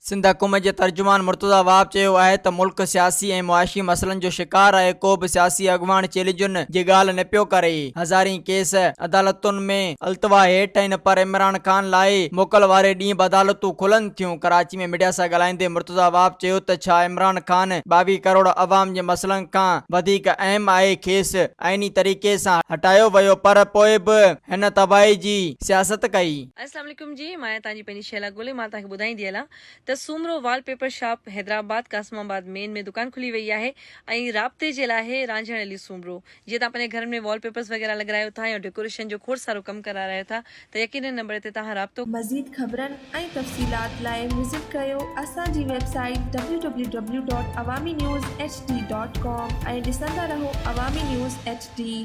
سنڌ حڪومت جي ترجمان مرتضيٰ وهاب چيو آهي ته ملڪ سياسي ۽ معاشي مسئلن جو شڪار آهي، ڪو به سياسي اڳواڻ چئلينجن جي ڳالهه نه پيو ڪري، هزارين ڪيس عدالتن ۾ التوا هيٺ آهن پر عمران خان لاء موڪل واري ڏينهن به عدالتون کلن ٿيون، ڪراچي ۾ ميڊيا سان ڳالهائيندي مرتضيٰ وهاب چيو ته ڇا عمران خان 22 ڪروڙ عوام جي مسئلن کان وڌيڪ اهم آهي، کيس آئيني طريقي سان هٽايو ويو پر پوء به هن تباهي جي سياست ڪئي. السلام عليڪم جي مان آهيان توهان جي پنهنجي شهلا گل ۽ مان توهان کي ٻڌائيندي هلان ته Soomro wallpaper shop Hyderabad Qasimabad main ۾ دڪان کلي وئي آهي ۽ رابطي جي لاء آهي رانجهڻ علي سومرو جي توهان پنهنجي گهرن ۾ وال پيپرز وغيره لڳرايو ٿا يا ڊيڪوريشن جو کوڙ سارو ڪم ڪرارايو ٿا ته يقينن نمبر تي توهان رابطو مزيد خبرن ۽ تفصيلات لاء وزٽ ڪريو اسان جي website W W W dot Awami news H D dot com ۽ ڏسندا رهو عوامي نيوز ايڇ ڊي.